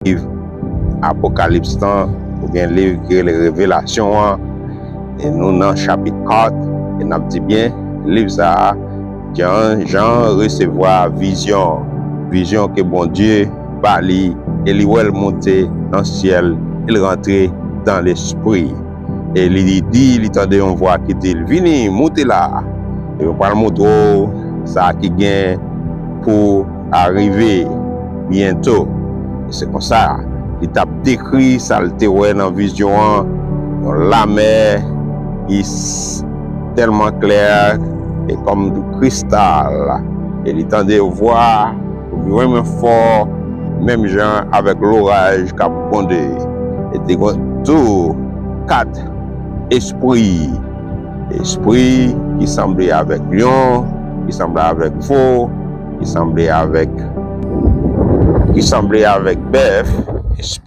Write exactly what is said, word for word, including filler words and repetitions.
liv Apokalips lan, oubyen liv ki rele Revelasyon an. E nou nan chapit kat, e n ap di byen, liv sa a, Jan, Jan resevwa vizyon, vizyon ke Bondye ba li, e li wè l monte nan syèl, e l rantre dan lespri. E li di, li tande yon vwa ki di l, "Vini, moute la, e mwen pral montre w sa ki gen pou arive byento." E se konsa, li t ap dekri sa l te wè nan vizyon an, yon lamè ki s- tèlman klè e kòm kristal. E li tande vwa ki vrèman fò, menm jan avèk loraj k ap gwonde. E te gen tou kat espri. Espri ki sanble avèk lyon, ki sanble avèk vo, ki sanble avèk ki sanble avèk bèf, espri